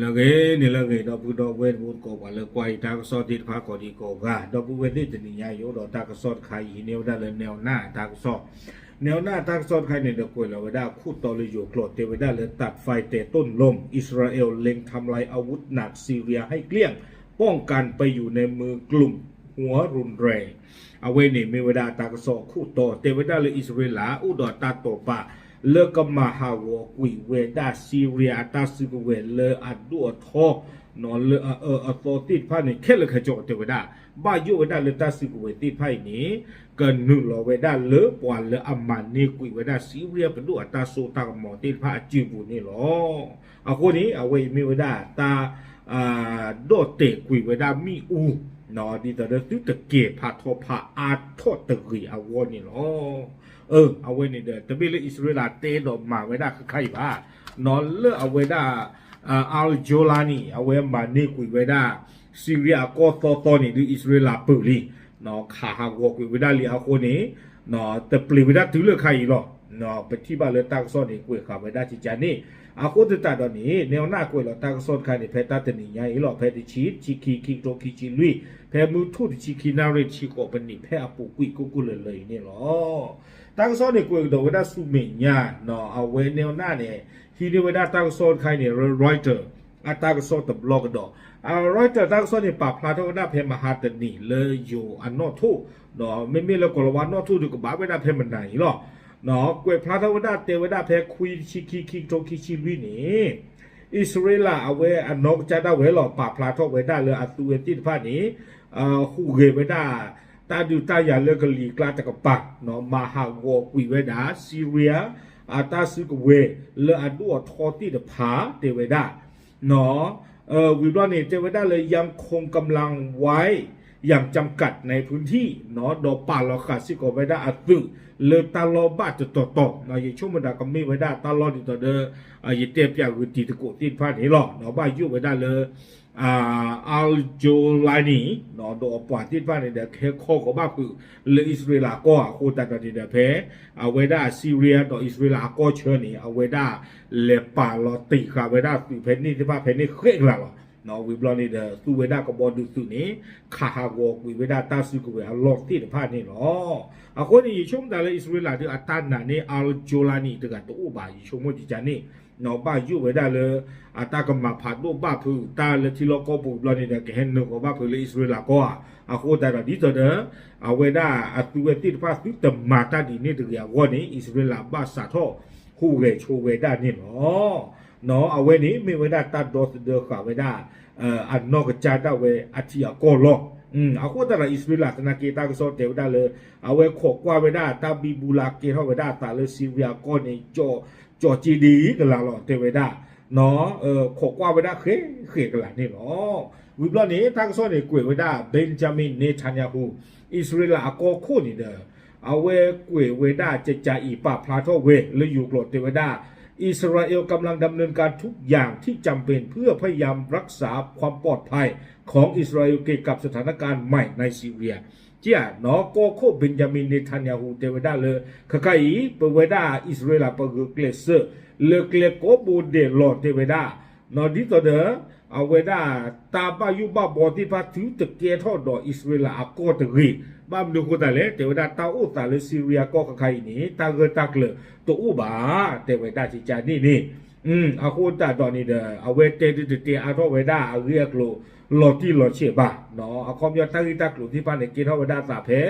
လၢအဂ့ၤန့ၣ်လၢအဂ့ၤ ဒီပုၢ်ဒီဝဲၢ်တံၤသကိး ပှၤလၢကွၢ်ယတၢ်ကစီၣ်သ့ၣ်တဖၣ်ကိးဒံးကိးဂၤ ဒီပုၢ်ဝဲၢ်သ့ၣ် တနံၤညါအံၤ အိၣ်ဒီးတၢ်ကစီၣ်တခါအံၤ ဟံးန့ၢ်ဝဲဒၣ်လၢ နဲၣ်အီနၢ် တၢ်ကစီၣ်, နဲၣ်အီနၢ် တၢ်ကစီၣ်တခါအံၤန့ၣ်ဒီး ကွဲးလီၤဝဲဒၣ်အခိၣ်တီလၢယိၤကျိာ် တဲဝဲဒၣ်လၢ ตัดไฟแต่ต้นลม อิสราเอลเล็งทำลายอาวุธหนักซีเรีย ให้เกลี้ยง ป้องกันไปอยู่ในมือกลุ่มหัวรุนแรง အဝဲန့ၣ်မ့ၢ်ဝဲဒၣ်တၢ်ကစီၣ်အခိၣ်တီ တဲဝဲဒၣ်လၢအံၣ်စရ့လး အိၣ်ဒီးတၢ်တိာ်ပာ် လၢကမၤဟးဂီၤကွံာ်ဝဲဒၣ် Syria အတၢ်စုကဝဲၤလၢအဒိၣ်အထီ လၢအအၢအသီသ့ၣ်တဖၣ်န့ၣ် ခဲလၢာ်ခဲဆ့ တဲဝဲဒၣ် ဘၣ်ယိၣ်ဝဲဒၣ်လၢတၢ်စုကဝဲၤသ့ၣ်တဖၣ်အံၤန့ၣ် ကနုာ်လီၤဝဲဒၣ်လၢပှၤလၢအမၤန့ၢ်ကွံာ်ဝဲဒၣ် Syria ပဒိၣ်အတၢ်စိတၢ်ကမီၤသ့ၣ်တဖၣ်အစုပူၤန့ၣ်လီၤ. အဃိန့ၣ် အဝဲအံၤမ့ၢ်ဝဲဒၣ်တၢ် ဒီးတဲာ်ကွံာ်ဝဲဒၣ်မ့ၣ်အူ ဒ်သိးဒီးသုတကဲာ်ဖးထီဖးအါထီၣ်တဂ့ၤအဂီၢ်န့ၣ်လီၤ. အဝဲန့ၣ်ဒီး တမ့ၢ်လၢအံၣ်စရ့လးတဲဒီးမၤဝဲဒၣ်ခဲခါအံၤဘၣ်, လၢအဝဲဒၣ် Al Jolani အဝဲမၤန့ၢ်ကွံာ်ဝဲဒၣ် Syria အကီၢ်သီသီန့ၣ် ဒ်အံၣ်စရ့လးပၢၢ်လံ ခးဟးဂီၤကွံာ်ဝဲဒၣ်လံအဃိန့ၣ် တပျံၤဝဲဒၣ်တုၤလၢခါအံၤလီၤ. ပထံၣ်ဘၣ်လၢတၢ်ကစီၣ်န့ၣ် ကွဲးဃာ်ဝဲဒၣ်ကကန့ၣ် အဃိသတးဒီးန့ၣ် နဲၣ်အီနၢ်ကွဲးလီၤတၢ်ကစီၣ်တခါန့ၣ် ဖဲတၢ်တနံၤညါအံၤလီၤ. ဖဲတဆံ တဆံခံ ခံကထိခံဆံလွံၢ် ဖဲမုၢ်ထူၣ်တဆံခံနၣ်ရံၣ်တဆံဃိးပနံး ဖဲအပူၤကွံာ်ကိၣ်ကိၣ်လၢၤလၢၤအံၤန့ၣ်လီၤ. တၢ်ကစီၣ်န့ၣ်ကွဲးကဒီးဝဲဒၣ်ဆူမဲာ်ညါ အဝဲနဲၣ်အီနၢ်န့ၣ် ဟံးန့ၢ်ဝဲဒၣ်တၢ်ကစီၣ်တခါအံၤန့ၣ် လၢ Reuters အတၢ်ကစီၣ်တဘျီကဒီး Reuters တၢ်ကစီၣ်န့ၣ် ပာ်ဖျါထီၣ်ဝဲဒၣ်ဖဲမဟါတနံၤလၢယိၤအနီၣ်ထိၣ် မ့မ့ၢ်လၢကီၤလၤဝါနီၣ်ထိၣ်ဒီးကဘၣ်ဝဲဒၣ်ဖဲမနၤအံၤလီၤ. ကွဲးဖျါထီၣ်ဝဲဒၣ်တဲဝဲဒၣ်ဖဲခွံတဆံခံ ခံကထိခံဆံလွံၢ်န့ၣ် အံၣ်စရ့လးအဝဲအနီၢ်ကစၢ်ဒၣ်ဝဲလီၤ ပာ်ဖျါထီၣ်ဝဲဒၣ်လၢအသုးဝဲသ့ၣ်တဖၣ်န့ၣ် ဟူးဂဲၤဝဲဒၣ် တၢ်ဒုးတၢ်ယၤလၢကလံၤကျါတကပၤ မၤဟးဂီၤကွံာ်ဝဲဒၣ် Syria အတၢ်စုကဝဲၤလၢအဒိၣ်အထီသ့ၣ်တဖၣ် တဲဝဲဒၣ် ဝံၤဘျီန့ၣ် တဲဝဲဒၣ်လၢ ยังคงกำลังไว้อย่างจำกัดในพื้นที่ ဒီးပာ်လီၤဃာ်စ့ၢ်ကီးဝဲဒၣ်အသုးလၢတၢ်လီၢ်ဘၣ်တတီၤတီၤ ယဆိကမိၣ်ဒၣ်ကမ့ၢ်ဝဲဒၣ်တၢ်လီၢ်ဒ်သိးဒီး ယတဲပၠးဂုာ်တံၤသကိးသ့ၣ်တဖၣ်န့ၣ်လီၤ. ဘၣ်ယိၣ်ဝဲဒၣ်လၢ Al Jolani ဒီးအပှၤသ့ၣ်တဖၣ်န့ၣ်ဒီး ကဟဲခီဃီၤဘၣ်ဖုးလၢအံၣ်စရ့လးအကီၢ်အဃိသတးဒီးန့ၣ်ဒီး ဖဲအဝဲဒၣ် Syria ဒီးအံၣ်စရ့လးအကီၢ်ဆၢန့ၣ် အဝဲဒၣ်လဲၤပာ်လီၤတ့ၢ်ဃာ်ဝဲဒၣ်သုးဖဲန့ၣ်သ့ၣ်တဖၣ်ဖဲန့ၣ်ဃဲၣ်ကလးလီၤ. ဝံၤဘျီန့ၣ်ဒီး သူဝဲဒၣ်ကဘီဒုးသုးန့ၣ် ခးဟးဂီၤကွံာ်ဝဲဒၣ်တၢ်စုကဝဲၤအလီၢ်သ့ၣ်တဖၣ်န့ၣ်လီၤ. အဃိန့ၣ် ယဆိကမိၣ်တၢ်လၢအံၣ်စရ့လးဒုးအတၢ်နာ်န့ၢ် Al Jolani တဂၤတအိၣ်ဘၣ် ယဆိကမိၣ်ကကန့ၣ် ဘၣ်ယိၣ်ဝဲဒၣ်လၢ အတၢ်ကမၤဖးဒိၣ်ဘၣ်ဖုးတၢ်လၢထံလီၢ်ကီၢ်ပူၤဘျီန့ၣ်ဒီး ကဟဲနုာ်ဃီၤဘၣ်ဖုးလၢအံၣ်စရ့လးကီၢ်ဧါ. အဃိသတးဒီးဒ်သိးဒီး အဝဲဒၣ်အသုးဝဲသ့ၣ်တဖၣ်သုတမၤတၢ်ဒ်န့ၣ်တဂ့ၤအဂီၢ်န့ၣ် အံၣ်စရ့လးဘၣ်စးထီၣ်ဟူးဂဲၤဆိဝဲဒၣ်န့ၣ်လီၤ. အဝဲန့ၣ်မ့ၢ်ဝဲဒၣ်တၢ်ဒီသဒၢဃာ်ဝဲဒၣ် အနီၢ်ကစၢ်ဒၣ်ဝဲအထံအကီၢ်လီၤ. အဃိသတးဒီး အံၣ်စရ့လးသနာ်က့တၢ်ကစီၣ်တဲဝဲဒၣ်လၢ အဝဲခိးကွၢ်ဝဲဒၣ်တၢ်ဘံဘူလၢကဲထီၣ်ဝဲဒၣ်အသးလၢ Syria အကီၢ်န့ၣ် ကၠီၤက့ဒ့ကလးလီၤ တဲဝဲဒၣ် ခိးကွၢ်ဝဲဒၣ်ဃဲဃဲကလးန့ၣ်လီၤ. ဝံၤဘျီန့ၣ် တၢ်ကစီၣ်န့ၣ်ကွဲးဝဲဒၣ် Benjamin Netanyahu အံၣ်စရ့လးအကီၢ်ခိၣ်န့ၣ်ဒီး အဝဲကွဲးဝဲဒၣ်ကကအံၤ ပာ်ဖျါထီၣ်ဝဲလၢယိၤကျိာ်တဲဝဲဒၣ် อิสราเอลกำลังดำเนินการทุกอย่างที่จำเป็นเพื่อพยายามรักษาความปลอดภัยของอิสราเอลเกี่ยวกับสถานการณ์ใหม่ในซีเรีย ကဲ ကီၢ်ခိၣ် Benjamin Netanyahu တဲဝဲဒၣ်လၢ ခဲခါအံၤ ပဝဲဒၣ်အံၣ်စရ့လးပဂုာ်ကျဲးစၢး လၢကျဲကိးဘိဒဲးလီၤ တဲဝဲဒၣ် ဒ်သိးဒီး အဝဲဒၣ်တၢ်ဘၣ်ယိၣ်ဘၣ်ဘီသ့ၣ်တဖၣ် သုတကဲထီၣ်ဒီးအံၣ်စရ့လးအကီၢ်တဂ့ၤ. ဘၣ်မနုၤအဃိသတးလဲၣ် တဲဝဲဒၣ်တၢ်အိၣ်သးလၢ Syria ကီၢ်ခဲခါအံၤန့ၣ် တၢ်ဂၢၢ်တၢ်ကျၢၤတအိၣ်ဘၣ် တဲဝဲဒၣ်ကကန့ၣ်န့ၣ် အဃိသတးဒီးန့ၣ်ဒီး အဝဲတဲဒုးတတဲအါထီၣ်ဝဲဒၣ်အဂ့ၢ်အကျိၤ လီၤတံၢ်လီၤဆဲးဘၣ်. အခီပညီတၢ်ဂ့ၢ်တၢ်ကျိၤသ့ၣ်တဖၣ်န့ၣ် ကဲထီၣ်ဝဲဒၣ်အသးဖဲ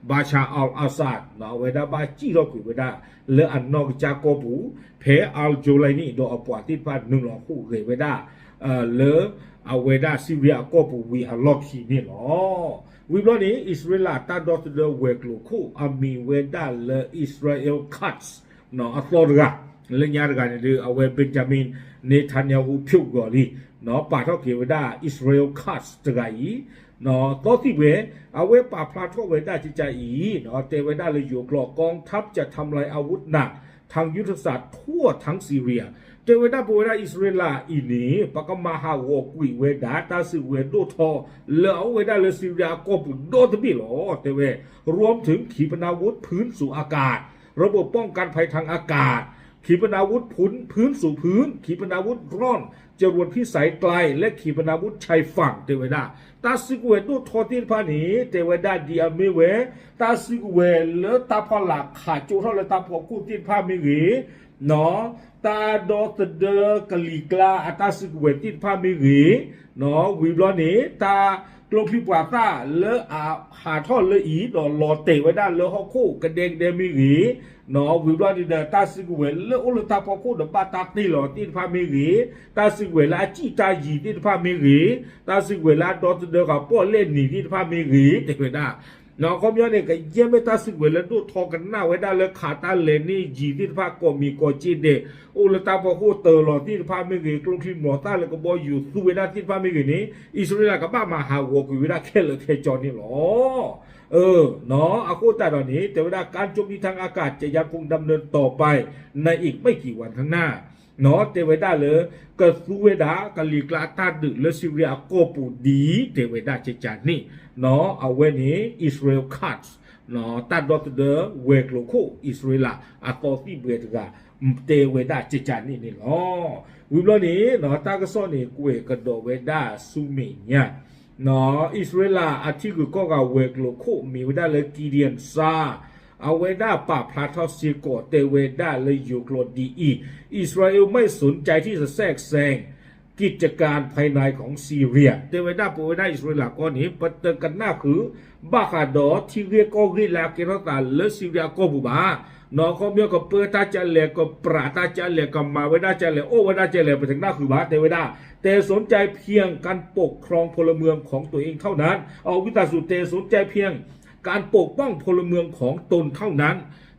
Bashar al-Assad အဝဲဒၣ်ဘၣ်စံၣ်ထီၣ်ကွံာ်ဝဲဒၣ် လၢအနီၢ်ကစၢ်ကီၢ်ပူၤ ဖဲ Al Jolani ဒီးအပှၤသ့ၣ်တဖၣ်နုာ်လီၤဟူးဂဲၤဝဲဒၣ် လၢအဝဲဒၣ် Syria အကီၢ်ပူၤဝံၤအလီၢ်ခံန့ၣ်လီၤ. ဝံၤဘျီန့ၣ် အံၣ်စရ့လးတၢ်ဒီသဒၢဝဲၤကျိၤခိၣ် အမံၤဝဲဒၣ်လၢ Israel Katz အသီတဂၤ လၢညါတဂၤန့ၣ်ဒီး အဝဲ Benjamin Netanyahu ဖျိးကွံာ်အီၤလံ ပာ်ထီၣ်က့ၤဝဲဒၣ် Israel Katz တဂၤအံၤ သီသံၣ်ဝဲ အဝဲပာ်ဖျါထီၣ်ဝဲဒၣ်ကကအံၤ တဲဝဲဒၣ်လၢယိၤကျိာ် กองทัพจะทำลายอาวุธหนักทางยุทธศาสตร์ทั่วทั้งซีเรีย တဲဝဲဒၣ်ပဝဲဒၣ်အံၣ်စရ့လးအံၤန့ၣ် ပကမၤဟးဂီၤကွံာ်ဝဲဒၣ်တၢ်စုကဝဲၤဒိၣ်ထီ လၢအအိၣ်ဝဲဒၣ်လၢ Syria အကီၢ်ပူၤဒီတဘ့ၣ်လီၤ တဲဝဲ รวมถึงขีปนาวุธพื้นสู่อากาศ ระบบป้องกันภัยทางอากาศ ทุกอย่างที่จำเป็นเพื่อพยายามรักษาความปลอดภัยของอิสราเอล ขีปนาวุธพื้นสู่พื้น ขีปนาวุธ drone จรวดพิสัยไกล และขีปนาวุธชายฝั่ง တဲဝဲဒၣ် တၢ်စုကဝဲၤဒိၣ်ထီသ့ၣ်တဖၣ်န့ၣ် တဲဝဲဒၣ်ဒ်အမ့ၢ်ဝဲ တၢ်စုကဝဲၤလၢတၢ်ဖီလာ်ခးကၠိထီၣ်လၢတၢ်ဖီခိၣ်သ့ၣ်တဖၣ်မ့ၢ်ဂ့ၤ, တၢ်ဒီသဒၢကလံၤကျါအတၢ်စုကဝဲၤသ့ၣ်တဖၣ်မ့ၢ်ဂ့ၤ, ဝံၤဘျီန့ၣ် တၢ်ကျိချံမျိာ်သၣ်လၢအဟးထီၣ်လၢအံၤ ဒီးလီၤတဲာ်ဝဲဒၣ်လၢဟီၣ်ခိၣ်ကဒဲကဒဲမ့ၢ်ဂ့ၤ, ဝံၤဘျီန့ၣ်ဒီး တၢ်စုကဝဲၤလၢအိၣ်လၢတၢ်ဖီခိၣ်ဒီးဘၣ်တၢ်တ့ၢ်လီၤသ့ၣ်တဖၣ်မ့ၢ်ဂ့ၤ, တၢ်စုကဝဲၤလၢအစံၣ်တၢ်ယံၤသ့ၣ်တဖၣ်မ့ၢ်ဂ့ၤ, တၢ်စုကဝဲၤလၢအဒီသဒၢဃာ်ပီၣ်လဲၣ်နံၤသ့ၣ်တဖၣ်မ့ၢ်ဂ့ၤ တဲဝဲဒၣ် အခီပညီန့ၣ် ကယဲၢ်မ့ၢ်တၢ်စုကဝဲၤလၢဒိၣ်ထီကနၣ်ဝဲဒၣ်လၢခးတၢ်လဲၤန့ၢ်ယံၤသ့ၣ်တဖၣ် ကိးမံၤကိးက့ဒဲး အိၣ်လၢတၢ်ဖီခိၣ်တၢၤလီၤသ့ၣ်တဖၣ်မ့ၢ်ဂ့ၤ, ကျိချံမျိာ်သၣ်လၢကဘီယူၤသူဝဲဒၣ်သ့ၣ်တဖၣ်မ့ၢ်ဂ့ၤန့ၣ် အံၣ်စရ့လးကဘၣ်မၤဟးဂီၤကွံာ်ဝဲဒၣ်ခဲလၢာ်ခဲဆ့န့ၣ်လီၤ. အဃိသတးဒီးန့ၣ် တဲဝဲဒၣ် การโจมตีทางอากาศจะยังคงดำเนินต่อไปในอีกไม่กี่วันข้างหน้า တဲဝဲဒၣ်လၢ ကသူဝဲဒၣ်ကလံၤကျါအတၢ်ဒုးလၢစံရံယါအကီၢ်ပူၤဒ် တဲဝဲဒၣ်ကကန့ၣ် အဝဲန့ၣ် Israel Katz တၢ်ဒီသဒၢဝဲၤကျိၤခိၣ်အံၣ်စရ့လးအသီသံၣ်ဘှဲတဂၤ တဲဝဲဒၣ်ကကန့ၣ်န့ၣ်လီၤ. ဝံၤဘျီန့ၣ် တၢ်ကစီၣ်န့ၣ် ကွဲးကဒီးဝဲဒၣ်ဆူမဲာ်ညါ အံၣ်စရ့လးအထံဂုၤကီၢ်ဂၤဝဲၤကျိၤခိၣ်မ့ၢ်ဝဲဒၣ်လၢ Gideon Sa'ar အဝဲဒၣ်ပာ်ဖျါထီၣ်စ့ၢ်ကီး တဲဝဲဒၣ်လၢယိၤကျိာ်ဒ်အံၤ, อิสราเอลไม่สนใจที่จะแทรกแซงกิจการภายในของซีเรีย တဲဝဲဒၣ် ပဝဲဒၣ်အံၣ်စရ့လးကီၢ်န့ၣ် ပတကနၣ်ဃုာ် ဘၣ်ဃးဒီးထံဂ့ၢ်ကီၢ်ဂ့ၢ်လၢအကဲထီၣ်သးလၢစံရံယါကီၢ်ပူၤဘၣ်. နီၢ်ခီပညီ ကပၢတၢ်ကလဲၣ်, ကပြးတၢ်ကလဲၣ်, ကမၤဝဲဒၣ်ကလဲၣ်, အိၣ်ဝဲဒၣ်ကလဲၣ်, ပတကနၣ်ဃုာ်ဘၣ် တဲဝဲဒၣ်, แต่สนใจเพียงการปกครองพลเมืองของตัวเองเท่านั้น အဝံသးစူၤ แต่สนใจเพียงการปกป้องพลเมืองของตนเท่านั้น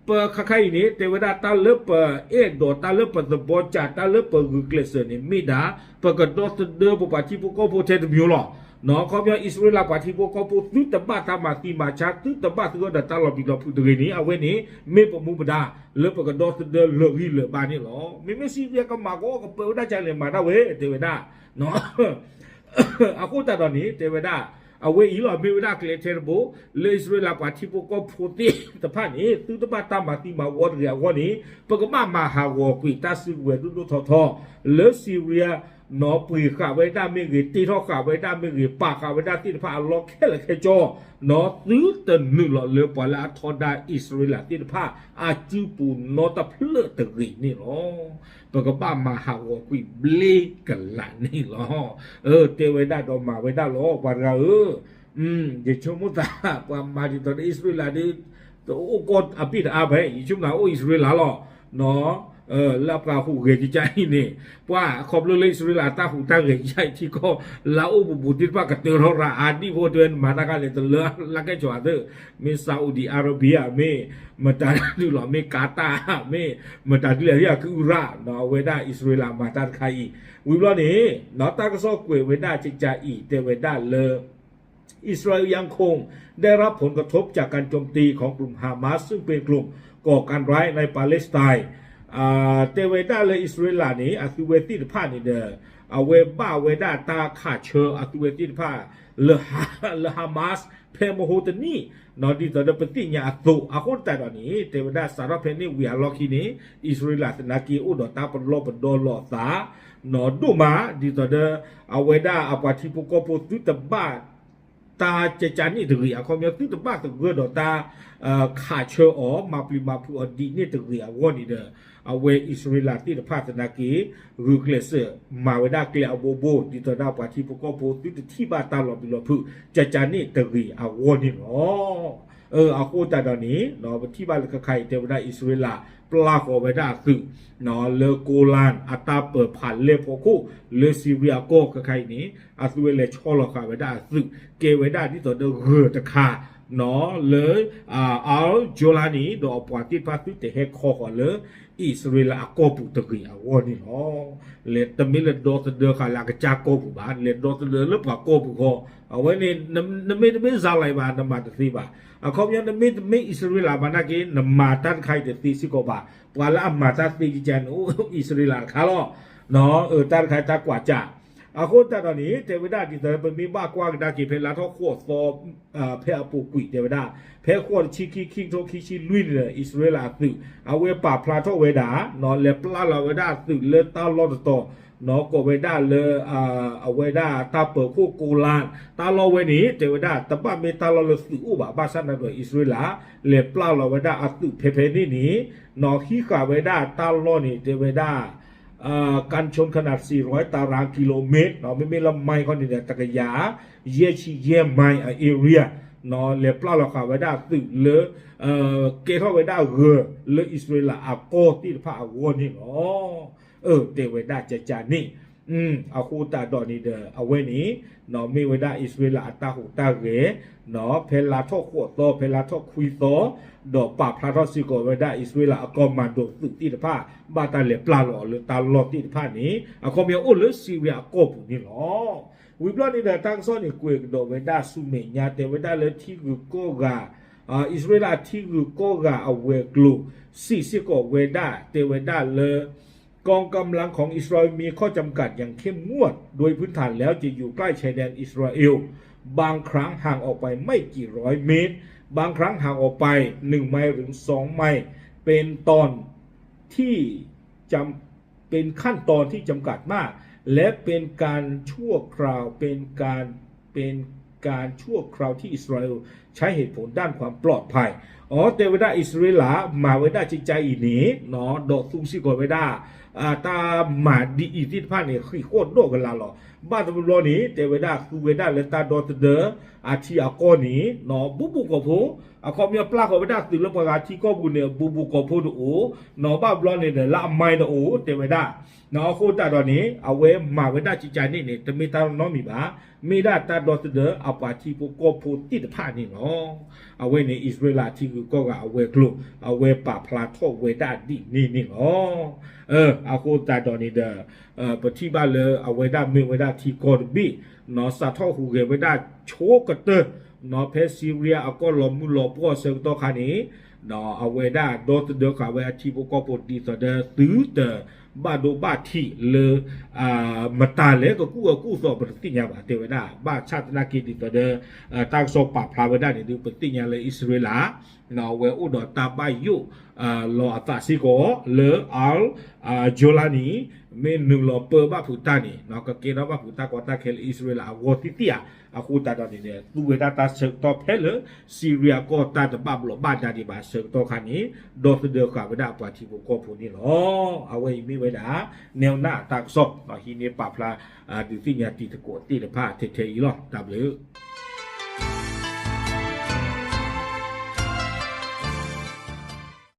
ပခဲခါအံၤန့ၣ် တဲဝဲဒၣ် တၢ်လၢပအဲၣ်ဒိး တၢ်လၢပသဘီကး တၢ်လၢပဂုာ်ကျဲးစၢးန့ၣ် မ့ၢ်ဒၣ် ပကဒီသဒၢပပှၤထံဖိကီၢ်ဖိထဲတမံၤလီၤ. နီၢ်ခီပညီ အံၣ်စရ့လးပှၤထံဖိကီၢ်ဖိ သုတဘၣ်တၢ်မၤသံမၤဆါ သုတဘၣ်သဂၢၢ်ဒီးတၢ်လီၤပျံၤလီၤဖုးတဂ့ၤန့ၣ် အဝဲန့ၣ် မ့ၢ်ပမူပဒါ လၢပကဒီသဒၢလၢာ်ဂံၢ်လၢာ်ဘါန့ၣ်လီၤ. မ့မ့ၢ်စံရံယါကမၤကီး ကပၢဝဲဒၣ်ကလဲၣ်မၤဒၣ်ဝဲ တဲဝဲဒၣ် အဃိသတးဒီးန့ၣ် တဲဝဲဒၣ် အဝဲအံၤလီၤ မ့ၢ်ဝဲဒၣ်ကျဲထဲတဘိ လၢအံၣ်စရ့လးပှၤထံဖိကီၢ်ဖိသ့ၣ်တဖၣ်န့ၣ် သုတဘၣ်တၢ်မၤသံမၤဝီတဂ့ၤအဂီၢ်န့ၣ် ပကဘၣ်မၤဟးဂီၤကွံာ်တၢ်စုကဝဲၤဒိၣ်ဒိၣ်ထီထီ လၢစံရံယါ နီၢ်ပှ့ၤဃာ်ဝဲဒၣ်မ့ၢ်ဂ့ၤ, တ့ထီၣ်ဃာ်ဝဲဒၣ်မ့ၢ်ဂ့ၤ, ပာ်ဃာ်ဝဲဒၣ်သ့ၣ်တဖၣ်အလီၢ်ခဲလၢာ်ခဲဆ့, နီၢ်သုတနုာ်လီၤလၢပှၤလၢအထီဒါအံၣ်စရ့လးသ့ၣ်တဖၣ် အစုပူၤနီတဖျၢၣ်တဂ့ၤန့ၣ်လီၤ. ပကဘၣ်မၤဟးဂီၤကွံာ်ဘျ့ကလာ်န့ၣ်လီၤ. အၢ တဲဝဲဒၣ်ဒီးမၤဝဲဒၣ်လီၤ ပှၤတဂၤဧၢ, ယဆိကမိၣ်သး ပှၤမၤဒ်သိးဒီးအံၣ်စရ့လးဒီး တအိၣ်ကီၢ်အဘ့ၣ်တအါဘၣ်, ယဆိကမိၣ်သးအိၣ်အံၣ်စရ့လးလီၤ. လၢအပှၤဟူးဂဲၤကကါအံၤန့ၣ် ပှၤခီဖျိလၢအံၣ်စရ့လးတၢ်ဟူးတၢ်ဂဲၤကကါအံၤထံကီၢ် လၢအအိၣ်ဘူးဘူးသ့ၣ်တဖၣ်ကတၢၢ်ထီၣ်ရၤအါဒံၣ်ဖိတဲဝဲ နမၤတၢ်ခါန့ၣ် တလၢလၢကဲဆိးအသး, မ့ၢ် Saudi Arabia မ့ၢ် မတၤဒုလီၤ မ့ၢ် Qatar မ့ၢ် မတၤဒုလဲၣ် အကရူၢ်ရၣ် အဝဲဒၣ်အံၣ်စရ့လးမၤတၢ်တခါအံၤ ဝံၤဘျီန့ၣ် တၢ်ကစီၣ်ကွဲးဝဲဒၣ်ကကါအံၤ တဲဝဲဒၣ်လၢ อิสราเอลยังคงได้รับผลกระทบจากการโจมตีของกลุ่มฮามาสซึ่งเป็นกลุ่มก่อการร้ายในปาเลสไตน์ တဲဝဲဒၣ်လၢအံၣ်စရ့လးန့ၣ် အသုဝဲသ့ၣ်တဖၣ်န့ၣ်ဒီး အဝဲဘၣ်ဝဲဒၣ်တၢ်ခးဆၢအသုဝဲသ့ၣ်တဖၣ် လၢ Hamas ဖဲမဟိတနံၣ် ဒ်သိးဒီးပသ့ၣ်ညါအသိး အဃိသတးဒီးန့ၣ် တဲဝဲဒၣ်စးထီၣ်ဖဲန့ၣ်ဝံၤအလီၢ်ခံန့ၣ် အံၣ်စရ့လးသနာ်က့အိၣ်ဒီးတၢ်ပလီၢ်ပဒီလီၤအသး ဒိၣ်မး ဒ်သိးဒီး အဝဲဒၣ်အပှၤထံဖိကီၢ်ဖိသုတဘၣ် တၢ်ကကါန့ၣ်တဂ့ၤ အခီပညီသုတဘၣ်သဂၢၢ်ဒီးတၢ် ခးဆၢအီၤ မၤပျံၤမၤဖုးအီၤဒ်န့ၣ်တဂ့ၤအဂီၢ်န့ၣ်ဒီး အဝဲအံၣ်စရ့လးသ့ၣ်တဖၣ်သနာ်က့ ဂုာ်ကျဲးစၢးမၤဝဲဒၣ်ကျဲအဘိဘိ ဒ်သိးဒီးပှၤထံဖိကီၢ်ဖိသုတထံၣ်ဘၣ်တၢ်လီၤဘံၣ်လီၤဖုး ကကါန့ၣ်တဂ့ၤအဂီၢ်န့ၣ်လီၤ. အဃိသတးဒီးန့ၣ် ပထံၣ်ဘၣ်လၢခဲခါအံၤ တဲဝဲဒၣ်အံၣ်စရ့လး ပျၢ်ဃီၤဝဲဒၣ်အသုး လၢ Golan အတၢ်ပၢၤဖးလဲၢ်ဖီခိၣ် လၢ Syria ကီၢ်ခဲခါအံၤန့ၣ် အသုဝဲလဲၤဆီလီၤဃာ်ဝဲဒၣ်အသုး ကဲဝဲဒၣ်ဒ်သိးဒီးဂၢၢ်တခါ လၢ Al Jolani ဒီးအပှၤသ့ၣ်တဖၣ်သုတဟဲခီဃီၤလၢ အံၣ်စရ့လးအကီၢ်ပူၤတဂ့ၤအဂီၢ်န့ၣ်လီၤ. လဲၤတမ့ၢ်လဲၤဒီသဒၢဃာ်လၢအကစၢ်ကီၢ်ပူၤဘၣ် လဲၤဒီသဒၢလၢပှၤကီၢ်ပူၤဃီ အဝဲန့ၣ် နမ့ၢ်တမ့ၢ်စၤလံဘၣ် နမၤတသ့ဘၣ်. အခီပညီနမ့ၢ်တမ့ၢ်အံၣ်စရ့လးဘၣ်နာ်က့ နမၤတၢ်တခါအံၤတသ့စ့ၢ်ကီးဘၣ်. ပှၤလၢအမၤတၢ်သ့ကကါန့ၣ် အိၣ်အံၣ်စရ့လးတခါလီၤ. တၢ်တခါတၢ်ကွၢ်ကၢ် အဃိသတးဒီးန့ၣ် တဲဝဲဒၣ်ဒ်သိးလၢပမ့ၢ်ဘၣ်ကွၢ်ကဒါက့ၤ ဖဲလါထီၣ်ဃိးသီ ဖဲအပူၤကွံာ်တဲဝဲဒၣ် ဖဲဃိးတဆံခံ ခံကထိခံဆံလွံၢ်န့ၣ်ဒီး အံၣ်စရ့လးအသုး အဝဲပာ်ဖျါထီၣ်ဝဲဒၣ် လဲၤပျၢ်လီၤဝဲဒၣ်အသုးလၢတၢ်လီၢ်တတီၤ ကိးဝဲဒၣ်လၢ အဝဲဒၣ်တၢ်ပၢၤခိၣ်ကိလါ တၢ်လီၢ်ဝဲန့ၣ် တဲဝဲဒၣ် တဘၣ်မ့ၢ်တၢ်လီၢ်လၢသုးအိၣ်ဘၣ် ဘၣ်ဆၣ်သနာ်က့ဒီး အံၣ်စရ့လး လဲၤပျၢ်လီၤဝဲဒၣ်အသုးဖဲဖဲန့ၣ်န့ၣ် ဟံးဃာ်ဝဲဒၣ်တၢ်လီၢ်န့ၣ် တဲဝဲဒၣ် ကမ်းခြေ ခနာ် စံးရွဲ တရၤကံလိမ့ၣ် မ့မ့ၢ်လၢ mile ခီန့ၣ်ဒီး တကယၤ ယဲၢ်ဆံယဲၢ် mile အ area လဲၤပျၢ်လီၤဃာ်ဝဲဒၣ်အသုးလၢ ကဲထီၣ်ဝဲဒၣ်ဂၢၤလၢအံၣ်စရ့လးအကီၢ်သ့ၣ်တဖၣ်အဂီၢ်န့ၣ်လီၤ. အၢ တဲဝဲဒၣ်ကကန့ၣ် အဃိသတးဒီးန့ၣ်ဒီး အဝဲန့ၣ် မ့ၢ်ဝဲဒၣ်အံၣ်စရ့လးအတၢ်ဟူးတၢ်ဂဲၤ ဖဲလါထီၣ်ဃိးသီ ဖဲလါထီၣ်ခွံသီ ဒီးပာ်ဖျါထီၣ်စ့ၢ်ကီးဝဲဒၣ်အံၣ်စရ့လးအ commando သုးသ့ၣ်တဖၣ် ဘၣ်တၢ်လဲၤပျၢ်လီၤအီၤလၢတၢ်လီၢ်သ့ၣ်တဖၣ်န့ၣ် အခီပညီအိၣ်လၢစံရံယါအကီၢ်ပူၤန့ၣ်လီၤ. ဝံၤဘျီန့ၣ်ဒီး တၢ်ကစီၣ်န့ၣ် ကွဲးကဒီးဝဲဒၣ်ဆူမဲာ်ညါ တဲဝဲဒၣ်လၢထံဂုၤကီၢ်ဂၤ အံၣ်စရ့လးထံဂုၤကီၢ်ဂၤအဝဲၤကျိၤ စံးစ့ၢ်ကီးဝဲဒၣ် တဲဝဲဒၣ်လၢ กองกำลังของอิสราเอลมีข้อจำกัดอย่างเข้มงวด โดยพื้นฐานแล้วจะอยู่ใกล้ชายแดนอิสราเอล บางครั้งห่างออกไปไม่กี่ร้อยเมตร บางครั้งห่างออกไป หนึ่งไมล์ หรือ สองไมล์ เป็นตอนที่จำ เป็นขั้นตอนที่จำกัดมาก และเป็นการชั่วคราว เป็นการ เป็นการชั่วคราวที่อิสราเอลใช้เหตุผลด้านความปลอดภัย အတဲဝဲဒၣ်အံၣ်စရ့လး မၤဝဲဒၣ်ကကအံၤန့ၣ် ဒီးသူစ့ၢ်ကီးဝဲဒၣ် တၢ်မၤဒ်အံၤသ့ၣ်တဖၣ်န့ၣ် ဃံးဃီၣ်ဒီးကလးလီၤ. ဘၣ်တဘျီန့ၣ် တဲဝဲဒၣ်သူဝဲဒၣ်လၢတၢ်ဒီသဒၢအထံအကီၢ်န့ၣ် ဘူးဘူးကီၢ်ဖိ အခီပညီပျၢ်ဃီၤဝဲဒၣ်သုးလၢပှၤဂၤထံကီၢ်ပူၤန့ၣ် ဘူးဘူးကီၢ်ဖိတအိၣ် ဘၣ်ဘျီန့ၣ်ဒီးလၢအ mile တအိၣ် တဲဝဲဒၣ် အဃိသတးဒီးန့ၣ် အဝဲမၤဝဲဒၣ်ကကန့ၣ်န့ၣ် တမ့ၢ်တၢ်နီတမံၤဘၣ်, မ့ၢ်ဒၣ်တၢ်ဒီသဒၢအပှၤထံဖိကီၢ်ဖိသ့ၣ်တဖၣ်န့ၣ်လီၤ. အဝဲန့ၣ် အံၣ်စရ့လးထံဂုၤကီၢ်ဂၤအဝဲၤကျိၤ အဝဲပာ်ဖျါထီၣ်ဝဲဒၣ်ဒ်န့ၣ်န့ၣ်လီၤ. အဃိသတးဒီးန့ၣ်ဒီး ပထံၣ်ဘၣ်လၢအဝဲဒၣ်မ့ၢ်ဝဲဒၣ်ထံကီၢ်တဘ့ၣ် စးထီၣ်ဟူးဂဲၤဝဲဒၣ်ဆိကတၢၢ် ဖဲစံရံယါအကီၢ်လီၤမုၢ်လီၤပှီၢ်အဆၢကတီၢ်ခါန့ၣ် အဝဲဒၣ်ဒီသဒၢဃာ်ဝဲအထံဖိကီၢ်ဖိဒ်သိးဒီးသုတဘၣ်ဒိဘၣ်ထံးလၢ မတၤလဲၣ်ကကူၣ်အၢကူၣ်သီပတသ့ၣ်ညါဘၣ် တဲဝဲဒၣ် ဘၣ်ဆၣ်သနာ်က့ဒ်သိးဒီး တၢ်ကစီၣ်ပာ်ဖျါဝဲဒၣ်န့ၣ်ဒုး ပသ့ၣ်ညါလၢအံၣ်စရ့လး အဝဲအိၣ်ဒီးတၢ်ဘၣ်ယိၣ်လီၤအသးစ့ၢ်ကီး လၢ Al Jolani မ့ၢ်နုာ်လီၤပၢဘၣ်ဖုးတၢ်န့ၣ် ကကဲထီၣ်ဘၣ်ဖုးတၢ်ကီတၢ်ခဲလၢအံၣ်စရ့လးအဂီၢ်သ့ၣ်သ့ၣ်ဧါ. အဃိသတးဒီးန့ၣ် သူဝဲဒၣ်တၢ်ဆၢကတီၢ်ဖဲလၢ စံရံယါကီၢ်တၢ်တဘၣ်ဘျီးဘၣ်ဒါဒံးဘၣ်အဆၢကတီၢ်ခါန့ၣ် ဒီသဒၢဃာ်ဝဲဒၣ်အပှၤထံဖိကီၢ်ဖိန့ၣ်လီၤ. အဝဲအံၤမ့ၢ်ဝဲဒၣ် နဲဝ်နၢ်တၢ်ကစီၣ် ဟံးန့ၢ်ပာ်ဖျါ ဒုးသ့ၣ်ညါတံၤသကိးသ့ၣ်တဖၣ်ထဲထဲအံၤလီၤ. တၢ်ဘျုး